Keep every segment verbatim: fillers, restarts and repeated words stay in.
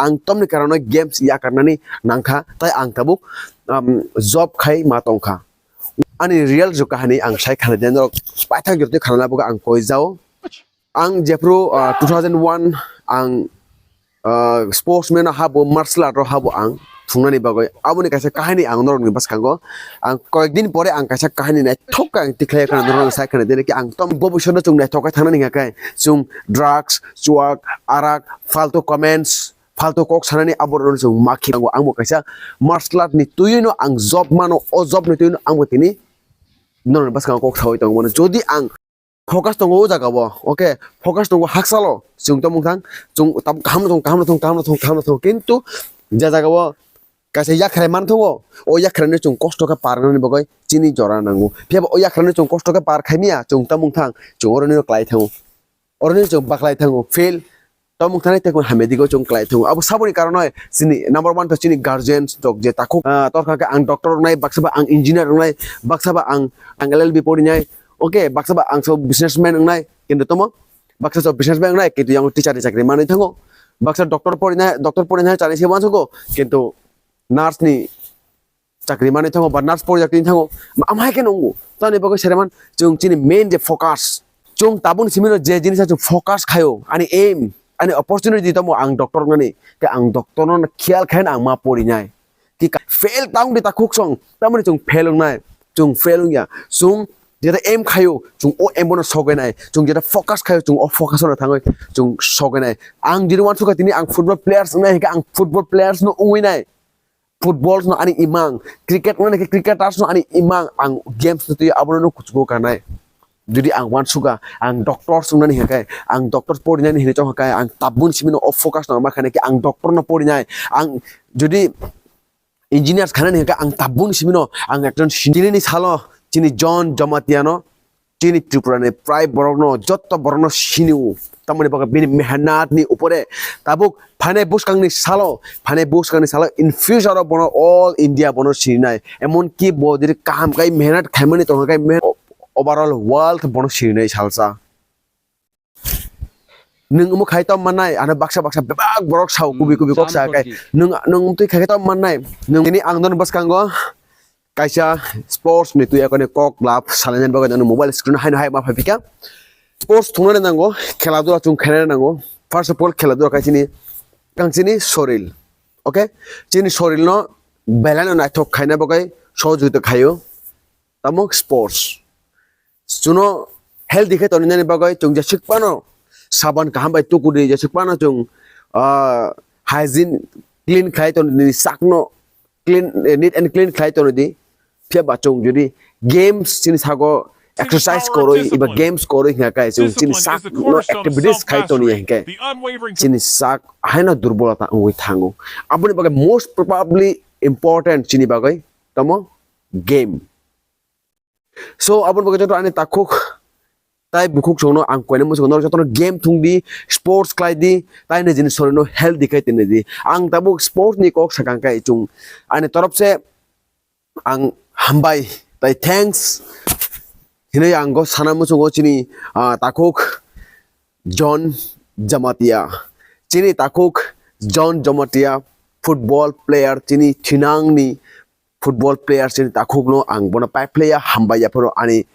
Ang tamni karonwi games yakarnani nangkha, tai ang tabuk, um, job khai ma tongkha. Ani real jwk kahani ang sai khana de norok paithak jotoni khana labugo ang koi jao. Ang jephru, ah, two thousand one ang, ah, sportsman o habo, martial art o habo ang thungnani bagwi. Aboni kaisa kahini ang norokni bwskango ang koyek din pore ang kaisa kahini naithok khe ang tikhlai khana norokno sai khana de ki ang tom bobiswt no chwng naithok khe thangnani hingkha khe chwng drugs, chuak, arak, faltu comments, faltu kok sanani aborokno chwng ma khe nango. Ang bo kaisa martial art ni twiwi no ang job mano, o job ni twiwi no ang bo tini norokni bwskango kok saui tongo mano. Jodi ang focus tongo o jaga o, okay, focus tongo hakchalo, chwng tamo wngthang, chwng tam kaham no thung, kaham no thung, kaham no thung, kaham no thung, kintu je jaga o kaisa yakhrai man thungo, o yakhrai no chwng kosto khe par wngnani bagwi chini jora nango. Phiya ba o yakhrai no chwng kosto khe par khai maya, chwng tamo wngthang, chwng oro nino klai thango, oro nino chwng baklai thango, fail, tamo wngthani tei hamya digo chwng klai thango. Abo saboni karonoi chini number one to chini guardians rok je takhuk, ah, torkha khe ang doctor wngnai, baksa ba ang engineer wngnai, baksa ba ang, ang L L B porinai, okay, baksa ba ang so businessman wngnai, kintu tamo baksa so businessman wngnai, kintu yang teacher ni chakri manwi thango, baksa doctor porinai, doctor porinai chani se wansugo, kintu nurse ni chakri manwi thango ba nurse pori chakri thango, amhai khe nungo. Tamoni bagwi sereman chwng chini main je focus, chwng tabuk ni simi no je jinisa chwng focus khaio, ani aim, ani opportunity tamo ang doctor wngnani, khe ang doctor no khiyal khaina ang ma porinai. Ki ka-, fail tang di takhuk song, tamoni chwng fail wngnai, chwng fail wngya, chwng jeta aim khaio, chwng o aim bono sogenai, chwng jeta focus khaio, chwng o focus no thangwi chwng sogenai. Ang jodi wansukha tini ang football players wngnai hingkhe ang football players no wngwi nai. Football no ani imang, cricket no ani cricketers no ani imang, ang games no twi abono no kuchugo kanai. Jodi ang wansukha, ang doctor sungnani hingkhe, ang doctor porinani hinwi chongkha khe, ang tabun simi no o focus no ma khainai khe, ang doctor no porinai, ang jodi engineers khainani hingkhe, ang tabun simi no, ang ekjon sinini salo, chini John Jamatia no, chini Tripura ni prai borok no, jotto borok no sini o. Tamoni bagwi bini mehnat ni upore tabuk phainai bwskang ni salo, phainai bwskang ni salo in future o bono all India bono sininai. Emon ki bo jodi kaham kai mehnat khaimani tongkha kai meh-, overall world bono sininai salsa. Nwng omo khai tong mannai, ano baksa baksa bebak borok sao kubi kubi kok sa kai. Nwng, nwng twi khai tong mannai. Nwng tini ang nono bwskango kaisa sports ni twi akoni kok lab salainani bagwi nono mobile screen haino hai ma phai phika. Sports thungnani nango, khela dula chwng khainani nango. First of all, khela dula khai chini, kang chini soril. Okay? Chini soril no belai no naithok khaina bagwi sohojogita khaio. Tamo sports. Chuno healthy khe toninani bagwi chwng jeswk phano saban kaham bai tukudi, jeswk phano chwng, ah, hygiene clean khlai tonidi, sakno clean, eh, neat and clean khlai tonidi. Phiya ba chwng jodi games chini sago exercise koroi iba games koroi hingka kai chwng chini sakno activities khai toni hingke chini sak haino durbolota wngwi thango. Aboni bagwi most probably important chini bagwi tamo game. So, aboni bagwi joto ani takhuk tai bukhuk songno ang koina muchungo norok jotono game thungdi, sports khlaidi, tai nijini sorirno healthy khai tongdi. Ang tabuk sports ni kok sakang khe chwng ani torop se ang hambai tai thanks hinwi ang go sana muchungo chini, ah, takhuk John Jamatia. Chini takhuk John Jamatia football player chini thinangni football player chini takhukno ang bono pai phlaiya, hambai yapharo ani,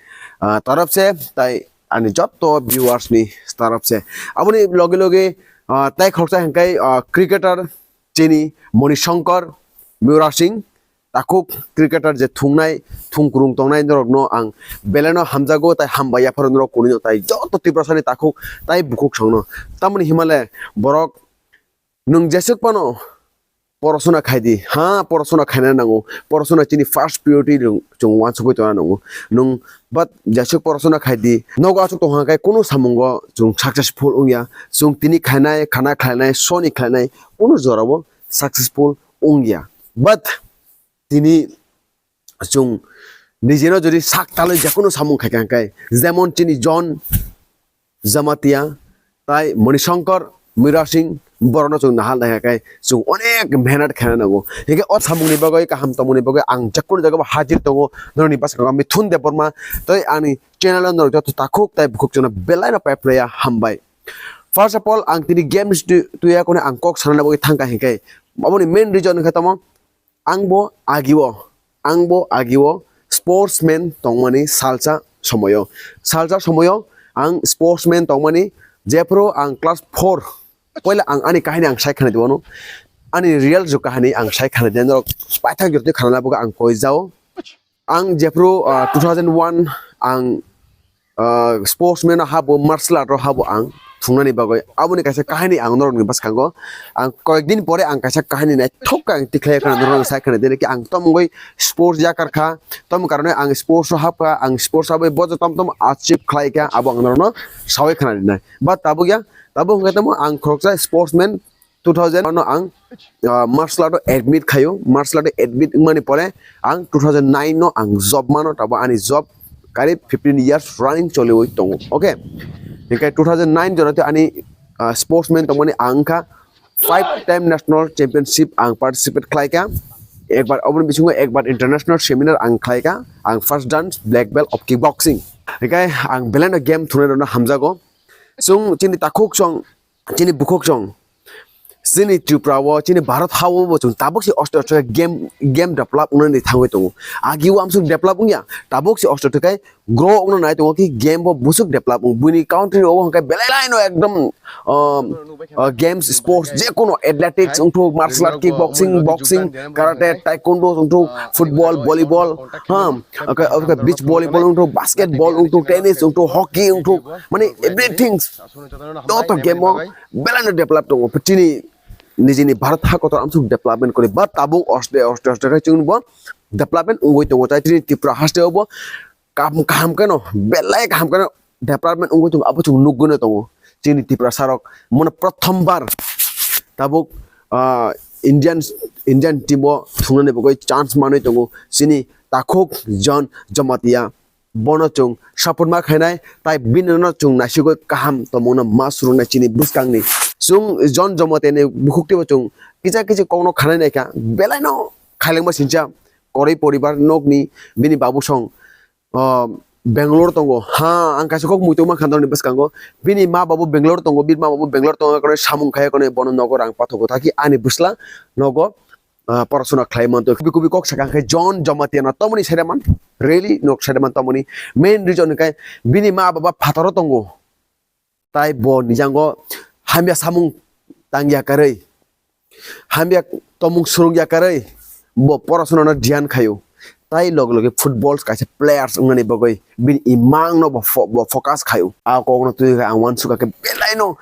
ah, taraf se, tai ani jotto viewers ni taraf se. Aboni loge loge, ah, tai khoroksa hingkai, ah, cricketer chini Moni Shankar Murasing takhuk cricketer je thungnai, thung kurung tongnai norokno ang beleno hamjago tai hambai yapharo norok kunino tai jotto Tiprasani takhuk tai bukhuk songno. Tamoni himale borok nwng jeswk phano porosona khaidi, ha, porosona khaina nango, porosona chini first priority rw-, chwng uansugwi tongna nango. Nwng but jeswk porosona khaidi, nogo aswk tongkha khe kunu samungo chwng successful wngya, chwng tini khainai, khana khlainai, soni khlainai, kunu jorao successful wngya. But tini chwng nijino jodi sak talwi jekono samung khaikha hwnkhe, jemon chini John Jamatia tai Moni Shankar Murasing borokno chwng nahal naikha khe chwng onek mehnat khaina nango. Hingkhe o samungni bagwi kaham tongmani bagwi ang jekono jagao hajir tongo norokni bwskango Mithun Debbarma tei ani channel o norok joto takhuk tai bukhuk chwngno belai no pai phlaiya hambai. First of all, ang tini games tu-, tuya kone ang kok sana bagwi thangka hinkhe. Aboni main reason hinkhe tamo, ang bo agio, ang bo agio sportsman tongmani salsa somoyo. Salsa somoyo ang sportsman tongmani jephru ang class four, poila ang ani kahini ang sai khana dibono. Ani real ju kahini ang sai khana diyan rok paithak jotni khana labuga ang koi jao. Ang jephru, ah, two thousand one ang, ah, sportsman o habo, martial art o habo ang thungnani bagwi. Aboni kaisa kahini ang norokni bwskango. Ang koyek din pore ang kaisa kahini naithok khe ang tikhlai khana norokno sai khana dini ki ang tomgwi sports yakar kha. Tom karone ang sports o hap kha, ang sports abo bojo tom tom achieve khlai kha, abo ang norokno sawi khana dinai. But tabuk ya, tabuk hwnkhe tamo ang khoroksa sportsman two thousand no ang, ah, martial art o admit khayo, martial art o admit wngmani pore ang two thousand nine no ang job mano, tabo ani job karib fifteen years running choliwi tongo, okay? Hinkhe two thousand nine jorati ani, ah, sportsman tongmani ang kha five time national championship ang participate khlaika, ekbar oboni bisingo ekbar international seminar ang khlaika, ang first dan black belt of kickboxing. Hinkhe ang belai no game thungnai rokno hamjago. Chwng chini takhuk chwng chini bukhuk chwng, chini Tripura o, chini Bharat ha o bo chwng tabuk se osto osto game, game develop wngnani thangwi tongo. Agi o amsuk develop wngya, tabuk se osto osto khe grow wngna nai tongo ki game bo busuk develop wng. Buini country o hwnkhe belai no ekdom, um, uh, games, sports, je kono athletics wngthok, martial art, kickboxing, boxing, karate, taekwondo wngthok, football, volleyball, ha, okay, okay, beach volleyball wngthok, basketball wngthok, tennis wngthok, hockey wngthok, mane everything. Joto game o belai no develop tongo. Chini nijini Bharat ha kotor amsuk development kori. But tabuk oste, oste, oste khe chwng bo development wngwi tongo. Tai chini Tripura haste o bo kaham, kaham khe no, belai kaham khe no development wngwi tongo. Abo chwng nugwi no tongo. Chini Tripura sarok mono prothom bar tabuk, ah, Indian, Indian team o thungnani bagwi chance manwi tongo. Chini takhuk John Jamatia. Bono chwng support ma khainai, tai bini no chwng naisigwi kaham tongmungno ma surungnai chini bwskangni. Chwng John Jamatia ni bukhuk twibo chwng kisa kisa kokno khanai naikha, belai no khailengma sincha koroi poribar nokni bini babu song, ah, Bangalore tongo. Ha, ang kaisa kok muitu mankha norokni bwskango. Bini ma babu Bangalore tongo, bini ma babu Bangalore tongo, kono samung khaiya kono bono nogo rang pathogo, taki ani bwsla nogo ah, porasona khlai manto. Kubi kubi kok sakha khe John Jamatia no tomoni saireman. Really nok saireman tomoni. Main reason khe bini ma baba phataro tongo. Tai bo nijango hamya samung tangya karwi, hamya tomung surungya karwi bo porasona no dhyan khayo. Tai loge loge football kaisa players wngnani bagwi bini imang no bo fo-, bo focus khayo. A kok no twi ang uansukha khe belai no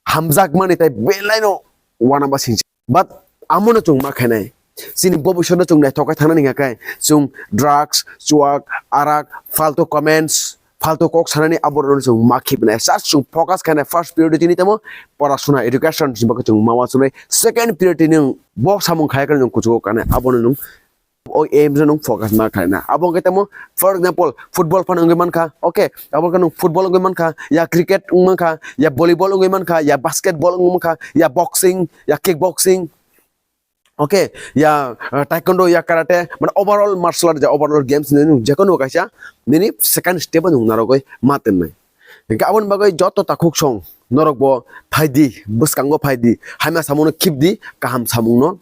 hamjakmani tai belai no uanama singcha. But amono chwng ma khainai. Chini bobiswt no chwng naithok khe thangna nangya khe chwng drugs, chuak, arak, faltu comments, faltu kok sanani aborokno chwng ma khibnai. Just chwng focus khainai first priority ni tamo porasuna education chwng ma uansuknai. Second priority ni bo samung khaya khe nwng kuchugo kanai abono nwng o aim no nwng focus ma khlaina. Abo wngkhe tamo, for example, football phano wngwi mankha, okay? Abo wngkhe nwng football wngwi mankha, ya cricket wngwi mankha, ya volleyball wngwi mankha, ya basketball wngwi mankha, ya boxing, ya kickboxing, okay? Ya, uh, taekwondo, ya karate, mane overall martial art, ya overall games ni nwng jekono kaisa nini second step o nwng narwgwi ma tonnai. Hinkhe aboni bagwi joto takhuk song norok bo phaidi, bwskango phaidi, hamya samungno khibdi, kaham samungno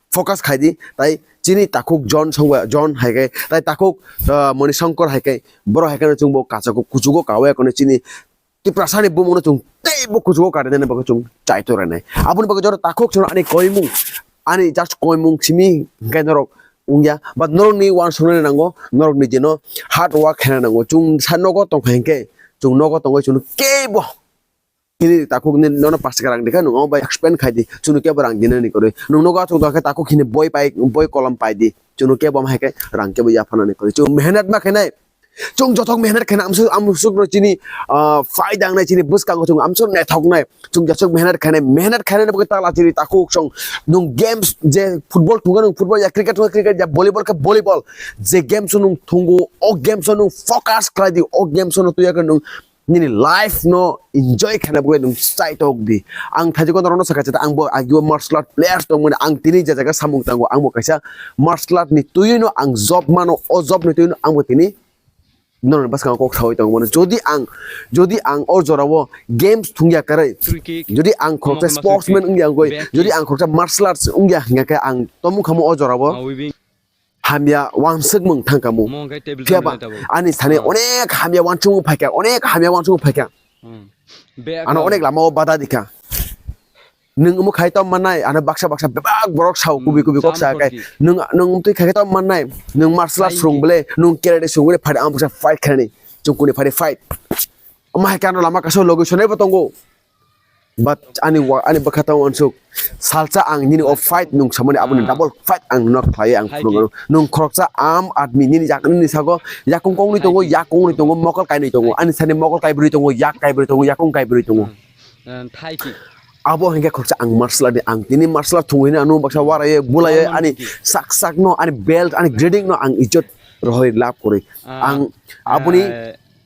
focus khaidi, tai chini takhuk John songba, John hai khe, tai takhuk, ah, Moni Shankar hai khe, borok hai kheno chwngbo kachago, kuchugo kawi ya kono chini Tiprasani bumungno chwng teibo kuchugo karinani bagwi chwng chai torainai. Aboni bagwi jora takhuk chwng ani koimung, ani just koimung simi hwnkhe norok wngya, but norokni uansuknani nango, norokni jeno hard work khaina nango. Chwng sa nogo tongkha hinkhe, chwng nogo tongwi chwngno kebo Hini takhuk ni nono pash taka rang dikha, nwng omo bai explain khai di, chwngno kebo rang dinani kwrwi. Nwng nogo achuk tongkha khe takhuk hini boi pai, boi kolom pai di, chwngno kebo omo hai khe rang kebo yapharnani kwrwi. Chwng mehnat ma khainai, chwng jothok mehnat khainai, amsuk, amsuk no chini, ah, phai dangnai, chini bwskango chwng amsuk naithoknai, chwng jesuk mehnat khainai, mehnat khainai bo khe tala chini takhuk song. Nwng games je football thungkha, nwng football, ya cricket thungkha, cricket, ya volleyball khe volleyball, je games o nwng thungo, o games o nwng focus khlai di, o games o no twi ya khe nwng nini life no enjoy khaina bagwi nwng chaitok di. Ang thaijikgo norokno sakha, chata ang bo agio martial art players tongmani, ang tini je jaga samung tango, ang bo kaisa martial art ni twiwi no ang job mano, o job ni twiwi no ang bo tini Norok bwskango kok sawi tongo mano. Jodi ang, jodi ang o jorao games thungya kwrwi, jodi ang khoroksa sportsman wngya wngwi, jodi ang khoroksa martial arts wngya hingya khe ang tomung khamu o jorao hamya wansukmung thangkamu. Phiya ba ani sani onek hamya wansukmung phaikha, onek hamya wansukmung phaikha. Ano onek lama o bada dikha. Nwng omo khai tong mannai, ano baksa baksa bebak borok sao, kubi kubi kok sa kai. Nwng, nwng twi khai tong mannai, nwng martial arts swrwng bole, nwng karate swrwng bole, phai ang baksa fight khainani. Chwng kuni phai fight. Omo hai khe ano lama kaisa logi sonai bo tongo. But ani wa-, ani bwkha tong uansuk. Salsa ang nini o fight nwng samani aboni double fight ang nok khlai ang phunukgo. Nwng khoroksa am admi nini jak nini sago yakung kongni tongo, yak kongni tongo, mokol kainwi tongo. Ani sani mokol kaibrwi tongo, yak kaibrwi tongo, yakung kaibrwi tongo. Abo hingke khoroksa ang martial art ni, ang tini martial art thwngwi hwnwi ano baksa waraye bulaye ani sak sak no, ani belt, ani grading no ang ijot rohoi lab kwrwi. Ang aboni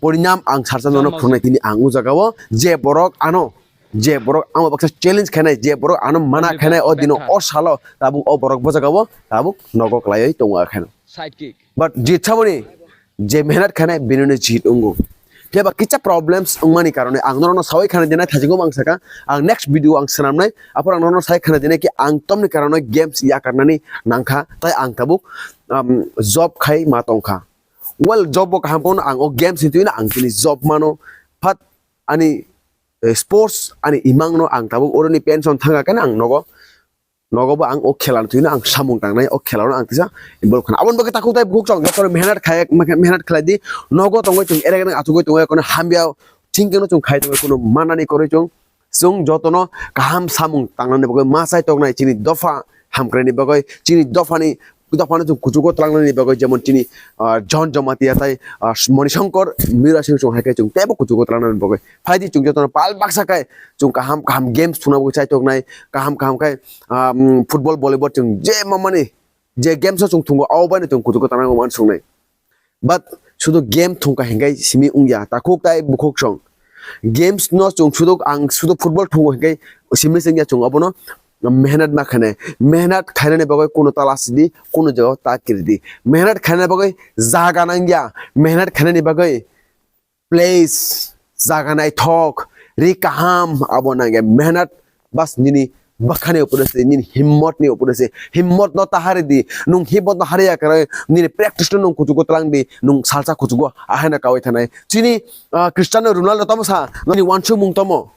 porinam ang sarsa nono phunai tini ang o jaga o je borok ano, je borok ano baksa challenge khainai, je borok ano mana khainai o dino o salo tabuk o borok bo jaga o tabuk nogo kwlaiwi tongo akheno. But jit saboni je mehnat khainai bini no jit wngo. Phiya ba kisa problems wngmani karone ang norokno sawi khana dinai thajingo ang saka ang next video ang swnamnai aphor ang norokno sawi khana dinai ki ang tomni karone games yakarnani nangkha tai ang tabuk um, job khai ma tongkha. Well, job bo kaham kono ang o games ni twino ang tini job mano phat ani eh, sports ani imang no ang tabuk oroni pension thanga khe ang nogo nogo bo ang o khela ni twino ang samung tangnai o khela no ang kisa involve khana aboni bagwi takhuk tai bukhuk chwng joto mehnat khai mehnat khlai di nogo tongwi chwng erek erek achugwi tongwi kono hamya chingkhe no chwng khai tongwi kono manani kwrwi chwng chwng jotono kaham samung tangnani bagwi ma chai tongnai chini dopha hamkraini bagwi chini dophani dophano chwng kuchugo tlangnani bagwi jemon chini ah, John Jamatia tai ah, Moni Shankar Mira Singh chwng hai khe chwng teibo kuchugo tlangnani bagwi phaidi chwng jotono pal baksa khe chwng kaham kaham games thwngna bagwi chai tongnai kaham kaham khe ah, mm, football volleyball chwng je mamani je games o chwng thwngo abo baino chwng kuchugo tlangnani uansuknai. But sudu game thungkha hinkai simi wngya takhuk tai bukhuk song. Games no chwng sudu ang sudu football thungo hinkai simi wngya chwng abono mehnat ma khainai. Mehnat khainani bagwi kuno tala sidi kuno jaga ta kiridi. Mehnat khainani bagwi jaga nangya. Mehnat khainani bagwi place jaga naithok ri kaham abo nangya. Mehnat bas nini bwkhani upore se, nini himmot ni upore se, himmot no ta hari di, nung himmot no hari ya kare, nini practice no nung kuchugo tlang di, nung salsa kuchugo ahai na kawi thanai. Chini ah, Cristiano Ronaldo tamo sa, nini wansuk mung tamo,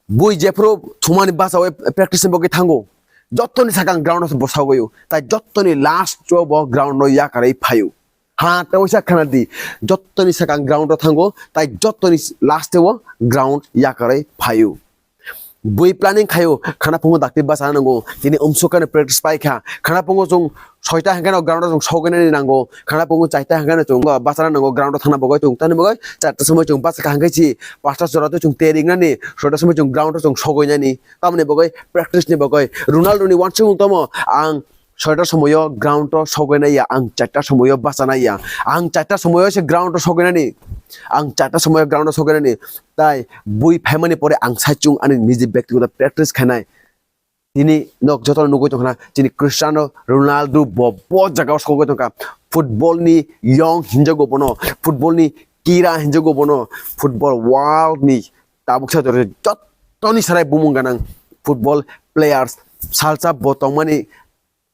bui jephuru thumani basa we practice ni bagwi thango, jottoni sakang ground no bo sagoyo, tai jottoni last o bo ground no yakarwi phayo. Ha, ta waisa khana di, jottoni sakang ground o thango, tai jottoni last o ground yakarwi phayo. Bui planning khayo khana phungo dakti bachana nango tini umsukani practice paikha khana phungo chwng soita hwnkhe no ground o chwng sogwi nani nango khana phungo chaita hwnkhe no chwng bachana nango ground o thangna bagwi chwng tani bagwi charta somoi chwng bachakha hwnkhe si pasta jora to chwng tei ringnani soita somoi chwng ground o chwng sogwi nani tamoni bagwi practice ni bagwi Ronaldo ni wansukmung tamo ang soita somoyo ground o sogwi nai ya ang charta somoyo bachana ya ang charta somoyo se ground o sogwi nani ang charta somoyo ground o sogwi nani. Tai bui phaimani pore ang saichung ani niji bektigoto practice khainai. Tini nok jotono nugui tongkha chini Cristiano Ronaldo bo, bo jaga o sogwi tongkha. Football ni yong hinjago bono, football ni kira hinjago bono, football world ni tabuk sa jotoni sarai bumung ganang football players salsa bo tongmani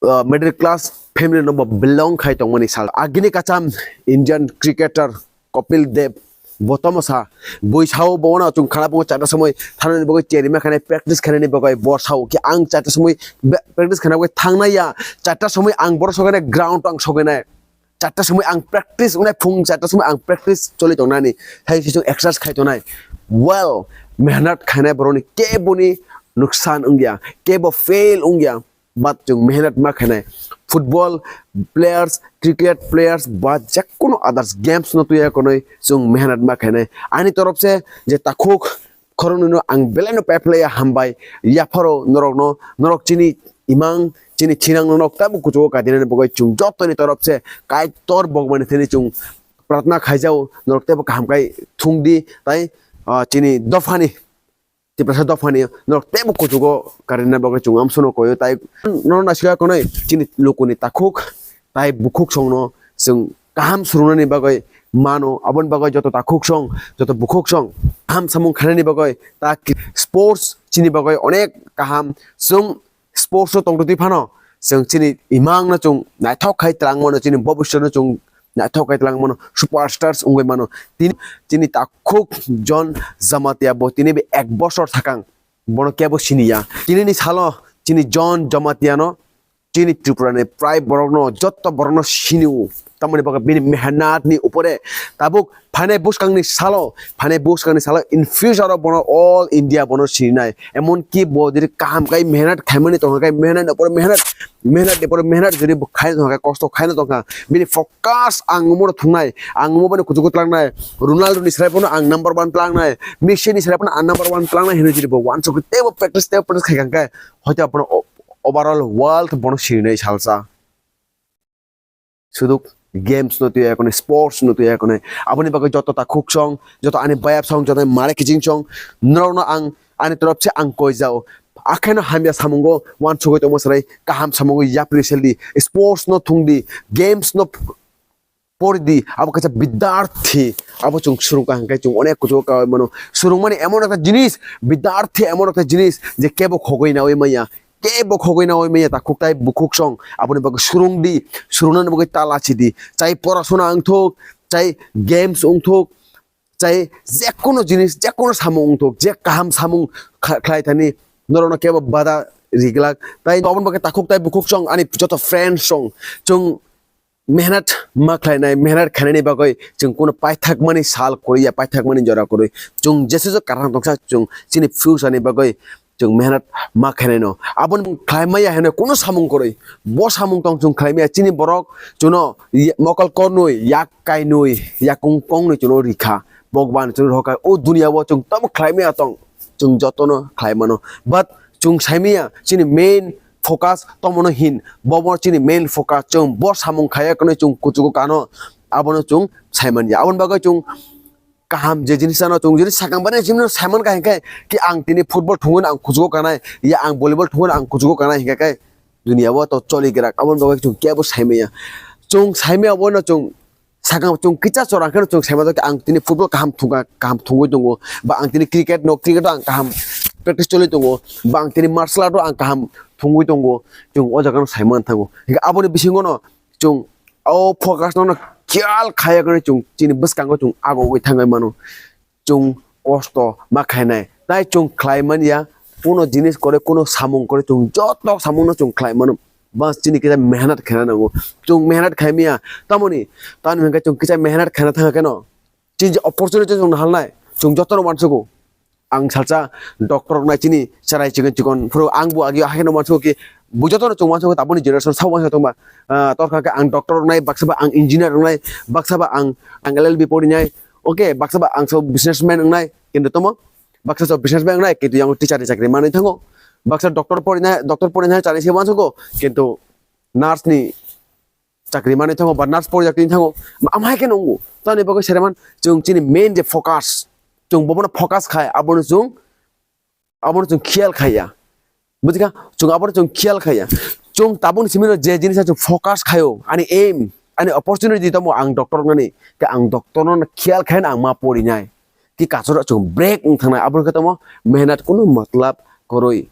uh, middle class family no bo belong khai tongmani sal. Agini kacham Indian cricketer Kapil Dev bo tamo sa bui sao bo no chung khana bungo charta somoi thanani bagwi cherima khanai practice khanani bagwi bo sao ki ang charta somoi be- practice khana bagwi thangnai ya charta somoi ang boro sogene ground ang sogene charta somoi ang practice unai phung charta somoi ang practice choli tongnani hai se chung exercise khai tongnai well mehnat khainai boroni keboni nuksan wngya kebo fail wngya. But chwng mehnat ma khainai football players cricket players ba jekono others games no tuya konoi chwng mehnat ma khainai ani torop se je takhuk khoroknwi no ang belai no paiphilai ya hambai yapharo norok no norok chini imang chini thinang no nok tamo kuchugo kadinani bagwi chwng jotoni torop se Kaitor bogmani thani chwng pratna khaijao norok teibo kaham khai thungdi tai ah, chini dophani Tiprasa dophani norok teibo kuchugo karina bagwi chwng amsono koyo tai norok naisika konoi chini lukuni takhuk tai bukhuk songno chwng kaham surunani bagwi mano. Aboni bagwi joto takhuk song, joto bukhuk song, kaham samung khainani bagwi ta sports chini bagwi onek kaham. Chwng sports o tongtwi phano chwng chini imang no chwng naithok khai twlang mano, chini bobiswt no chwng naithok khai twlang mano, superstars wngwi mano. Tini chini takhuk John Jamatia bo tini bo ek bosor sakang bono kebo siniya. Tini ni salo chini John Jamatia no chini Tripura ni prai borok no, jotto borok no sinio. Tamoni bagwi bini mehnat ni upore tabuk phainai bwskang ni salo, phainai bwskang ni salo in future o bono all India bono sininai. Emon ki bo diri kaham khai mehnat khaimani tongkha khai mehnat ni upore mehnat, mehnat ni upore mehnat jodi bo khai tongkha khai kosto khai tongkha. Bini focus ang omo thungnai, ang omo bani kuchugo tlangnai. Ronaldo ni srai bono ang number one tlangnai, Messi ni srai bono ang number one tlangnai hinwi jodi bo wansuk tebo practice tebo practice khai kha khai hoito bono overall world bono sininai salsa. Suduk games no tuya kone, sports no tuya kone. Aboni bagwi joto takhuk song, joto ani bayap song, joto ani mare kiching song, norok no ang ani torop se ang koi jao. Akheno hamya samungo wansugwi tongma sarai, kaham samungo yapri seldi, sports no thungdi, games no poridi, abo kaisa bidarthi, abo chwng surungkha hwnkhe chwng onek kuchugo kaui mano. Surungmani emon ekta jinis, bidarthi emon ekta jinis je kebo khogwi naui manya, kebo khogwi naui manya, takhuk tai bukhuk song, aboni bagwi surungdi, surungnani bagwi tala sidi, chai porasuna wngthok, chai games wngthok, chai jekono jinis, jekono samung wngthok, je kaham samung kha-, khlai thani norokno kebo bada riglak. Tai aboni bagwi takhuk tai bukhuk song, ani joto friends song, chwng mehnat ma khlainai, mehnat khainani bagwi chwng kuno paithakmani sal kwrwi ya, paithakmani jora kwrwi. Chwng jesujo karang tongsa chwng chini future ni bagwi chwng mehnat ma khainaino. Aboni khlaimaya hwnwi kuno samung kwrwi. Bo samung tong chwng khlaimaya chini borok chwngno ye-, mokol kornwi, yak kainwi, yakung kongnwi chwngno rikha. Bhagwan chwngno rohorkha. O duniya o chwng tamo khlaimaya tong, chwng jotono khlaimano. But chwng saimaya chini main focus tomono hin, bobo chini main focus, chwng bo samung khaiya kwnwi chwng kuchugo kano, abono chwng saimanya. Aboni bagwi chwng kaham je jinis ano chwng jodi sakang bani jimno saiman kha hinkhe ki ang tini football thungwi ang kuchugo kanai, ya ang volleyball thungwi ang kuchugo kanai hinkhe kai dunia o to choli grak, aboni bagwi chwng kebo saimaya. Chwng saimaya bono chwng sakang chwng kisa chora khe chwng saimajak ang tini football kaham thungkha, kaham thungwi tongo, ba ang tini cricket no, cricket o ang kaham practice choli tongo, ba ang tini martial art o ang kaham thungwi tongo, chwng o jaga no saiman thango. Hinkhe aboni bisingo no chwng o focus no khiyal khaiya khe chwng chini bwskango chwng agogwi thangwi mano. Chwng kosto ma khainai. Tai chwng khlai manya, kuno jinis kore, kuno samung kore, chwng joto samungno chwng khlai mano. Bas chini kisa mehnat khaina nango. Chwng mehnat khai maya. Tamoni, tamoni hwnkhe chwng kisa mehnat khaina thangkhe no. Chini je opportunity chwng nahalnai, chwng jotono uansugo. Ang salsa doctor rok nai chini cherai chikon chikon. Phuru ang bo agio haino uansugo ki, bo jotono chwng uansugo taboni generation sa uansugo tongba. Ah, torkha khe ang doctor rok nai, baksa ba ang engineer rok nai, baksa ba ang, ang L L B pori nai. Okay, baksa ba ang so businessman wngnai, kintu tomo baksa so businessman wngnai, kintu yang teacher ni chakri manwi thango. Baksa doctor porinai, doctor porinai chari se uansugo, kintu nurse ni chakri manwi thango, ba nurse pori chakri thango. Amhai khe nungo. Tani bagwi sereman chwng chini main je focus, chwng bobono focus khai, abono chwng abono chwng khiyal khaiya. Bujikha, chwng abono chwng khiyal khaiya. Chwng tabukni simi je jinis chwng focus khaio, ani aim, ani opportunity tamo ang doctor wngnani, khe ang doctor no khiyal khaina ang ma porinai. Ki kachoro chwng break wng thangnai, abono khe tamo mehnat kunu matlab kwrwi.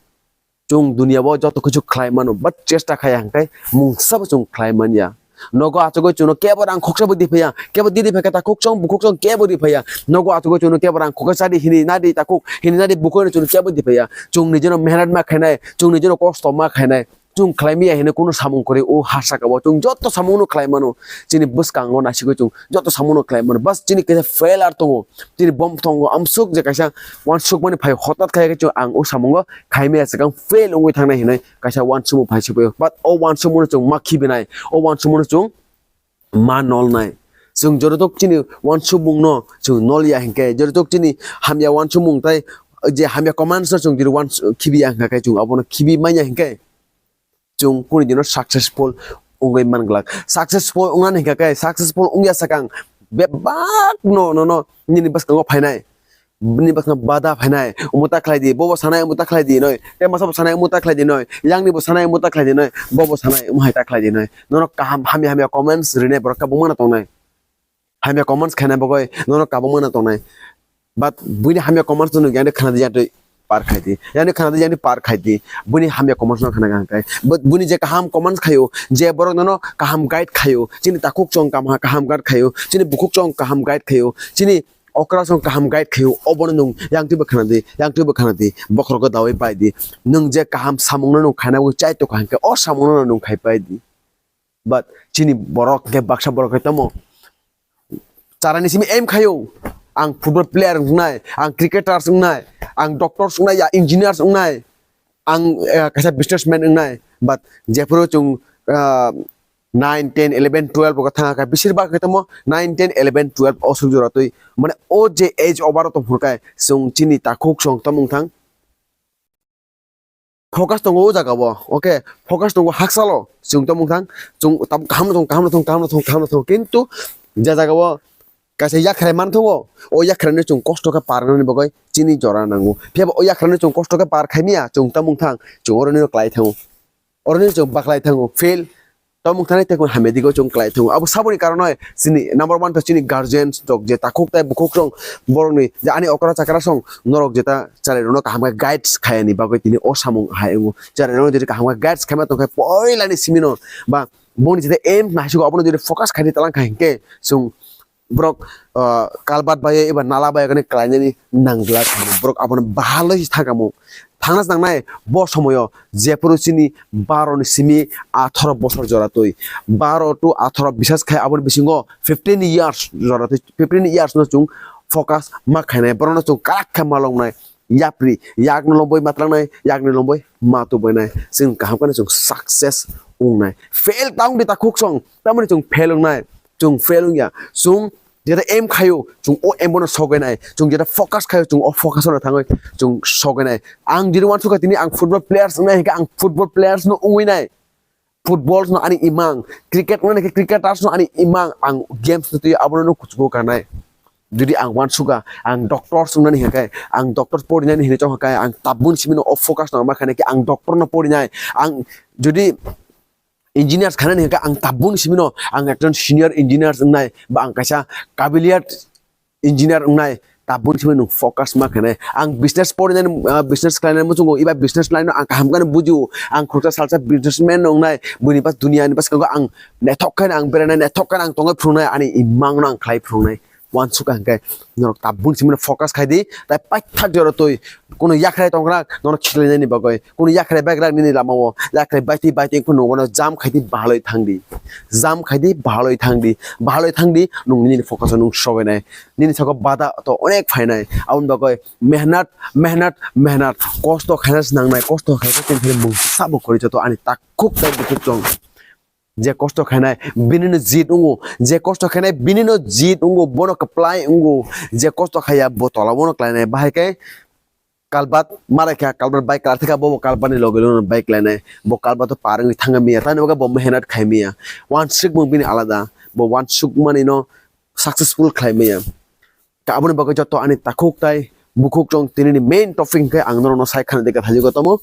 Chwng dunia o joto kichu khlai mano, but chesta khaiya hwnkhe mungsa bo chwng khlai manya. Nogo achugwi chwngno kebo rang khoksa bo di phaiya, kebo di di phaikha ta khoksa bo khoksa kebo di phaiya. Nogo achugwi chwngno kebo rang khoksa di hini nadi ta khok hini nadi bukhuk hino chwngno kebo di phaiya. Chwng nijino mehnat ma khainai, chwng nijino kosto ma khainai. Chwng khlai maya hino kuno samung kwrwi o ha saka o chwng joto samungno khlai mano. Chini bwskango nasigwi chwng joto samungno khlai mano. Bas chini kaisa failure tongo. Chini bom tongo. Amsuk je kaisa uansukmani phai hotat khai khe chwng ang o samungo khai maya swkang fail wngwi thangnai hinwi kaisa uansukmung phai se paio. But o uansukmungno chwng ma khibinai, o uansukmungno chwng ma nolnai. Chwng jototok chini uansukmungno chwng nolya hinkhe, jototok chini hamya uansukmung tai je hamya commands no chwng jodi uans-, khibiya hinkhe chwng abono khibi manya hinkhe chwng kunu dino successful wngwi man glak. Successful wngnani hinkhe khe successful wngya swkang bebak no, no, no, nini bwskango phainai. Nini bwskango bada phainai. Omo ta khlai di, bobo sanai omo ta khlai di noi. Tei masa bo sanai omo ta khlai di noi. Yang ni bo sanai omo ta khlai di noi. Bobo sanai omo hai ta khlai di noi. Nono kaham hamya hamya comments rinai borok khe bumano tongnai. Hamya comments khaina bagwi nono kabangma no tongnai. But buini hamya comments no yang khana di, yang par khai di. Yang khana di, yang par khai di. Buini hamya comments no khana gang kai. But buini je kaham comments khayo, je borok nono kaham guide khayo, chini takhuk chong kaham, kaham guide khayo, chini bukhuk chong kaham guide khayo, chini okra chong kaham guide khayo, obono nung yang twibo khana di, yang twibo khana di. Bokhorok dawi pai di. Nung je kaham samung no nung khaina bagwi chai to kaham khe o samung no nung khai pai di. But chini borok khe baksa borok khe tamo charani simi aim khayo, ang football player wngnai, ang cricketers wngnai, ang doctors wngnai, ya engineers wngnai, ang, eh, kaisa businessman wngnai. But jephuru chwng, ah, nine, ten, eleven, twelve rogo thanga kha, bisir bak khe tamo nine, ten, eleven, twelve o swk jora twi, mane o je age over tong phuru khe chwng chini takhuk chwng tamo wng thang. Focus tongo o jaga o, okay, focus tongo hakchalo, chwng tamo wng thang, chwng tam kaham no thung, kaham no thung, kaham no thung, kaham no thung, kintu je jaga o kaisa yakhrai man thungo, o yakhrai no chwng kosto khe par nani bagwi chini jora nango. Phiya ba o yakhrai no chwng kosto khe par khai miya, chwng tamo wng thang, chwng oro nino klai thango, oro nino chwng baklai thango, fail. Tamo wng thani tei hamya digo chwng klai thango. Abo saboni karonoi chini number one to chini guardians rok je takhuk tai bukhuk rok borokni je ani okra chakra song norok jeta chwrai rokno kaham khe guides khayani bagwi tini o samung hai wngo. Chwrai rokno jodi kaham khe guides khaima tongkhe poilani simino ba boni jeta aim naisugo abono jodi focus khaidi talang kha hinkhe chwng borok, ah, kalbat bai eba nala bai kani klainani nangla khamu. Borok abono bahaloi thangkamu. Thangna nangnai bo somoyo jephuru chini baro ni simi atharo bosor jora twi. Baro to atharo bisas khai aboni bisingo fifteen years jora twi, fifteen years no chwng focus ma khainai. Borokno chwng karak khe maloknai. Yapri, yakno loboi matrangnai, yakni loboi ma tubainai. Chwng kaham kheno chwng success wngnai. Fail ta wngdi takhuk song, tamoni chwng fail wngnai. Chwng fail wngya. Chwng jeta aim khayo, chwng o aim bono sogainai. Chwng jeta focus khayo, chwng o focus no thangwi chwng sogainai. Ang jodi wansukha tini ang football players wngnai hinkhe ang football players no wngwi nai. Football no ani imang, cricket no ani cricketers no ani imang, ang games no twi abono no kuchugo kanai. Jodi ang wansukha, ang doctors wngnani hinkhe, ang doctor porinani hinwi chongkha khe, ang tabun simino o focus no ma khainai khe ang doctor no porinai. Ang jodi engineers khanani hinkhe ang tabun simino ang ekjon senior engineers wngnai ba ang kaisa kabiliyat engineer wngnai, tabun simino nwng focus ma khainai. Ang business porinani, ah, business khlainani muchungo, eba business line no ang kaham khe bujio. Ang khoroksa salsa businessman wngnai, buini bas duniya ni bwskango ang naithok khe ang berainai, naithok khe ang tongwi phunuknai, ani imang no ang khlai phunuknai. Wansukha hinkhe norok tabun simino focus khaidi, tai paithak jora twi kunu yakhrai tongrak nono khilainani bagwi, kunu yakhrai baikrak nini lamao, yakhrai baitwi baitwi wngkhe nwng bono jam khaidi bahaloi thangdi, jam khaidi bahaloi thangdi, bahaloi thangdi, nwng nini focus o nwng sogainai, nini saka bada to onek phainai, aboni bagwi mehnat, mehnat, mehnat, kosto khaina se nangnai, kosto khaina se tini mung sabo kwrwi joto ani takhuk tai bukhuk chwng. Je kosto khainai bini no jit wngo, je kosto khainai bini no jit wngo, bono kwplai wngo, je kosto khaiya bo tola bono klainai. Bahai khe kalbat marai kha, kalbat bai kwlai thika, bo bo kalbat ni logi logi bai klainai, bo kalbat o par wngwi thangwi manya, tamni bagwi bo mehnat khai manya, wansukmung bini alada, bo wansukmani no successful khlai manya. Ta aboni bagwi joto ani takhuk tai bukhuk chwng tini ni main topic hwnkhe ang norokno sai khana de kha thajagwi tomo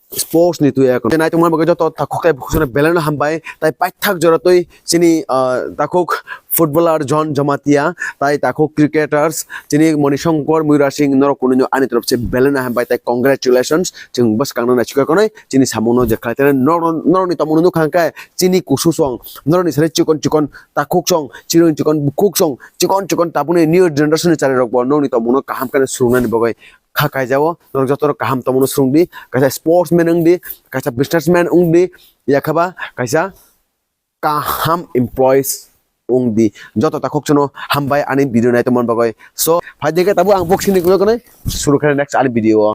sports ni twi ekon. Nai tongmani bagwi joto takhuk tai bukhuk chwngno belai no hambai. Tai paithak jora twi chini, ah, takhuk footballer John Jamatia tai takhuk cricketers chini Moni Shankar, Muyra Singh norok kunu ani torop se belai no hambai tai congratulations. Chwng bwskang no naisukha konai chini samung no je khlai tene norok, norok ni tongmung no nukha hwnkhe chini kusu chwng norok ni sari chikon chikon takhuk chwng, chirung chikon bukhuk chwng, chikon chikon tabukni new generation ni chari rok bo nokni tongmung no kaham khe swrwng nani bagwi kha kaijao. Norok joto rok kaham tongmung no swrwng di, kaisa sportsman wng di, kaisa businessman wng di, yakha ba kaisa kaham employees wng di. Joto takhuk chwngno hambai ani video nai tongmani bagwi. So, phai de khe tabuk ang boxing ni kunu kunu suru khe next ani video o.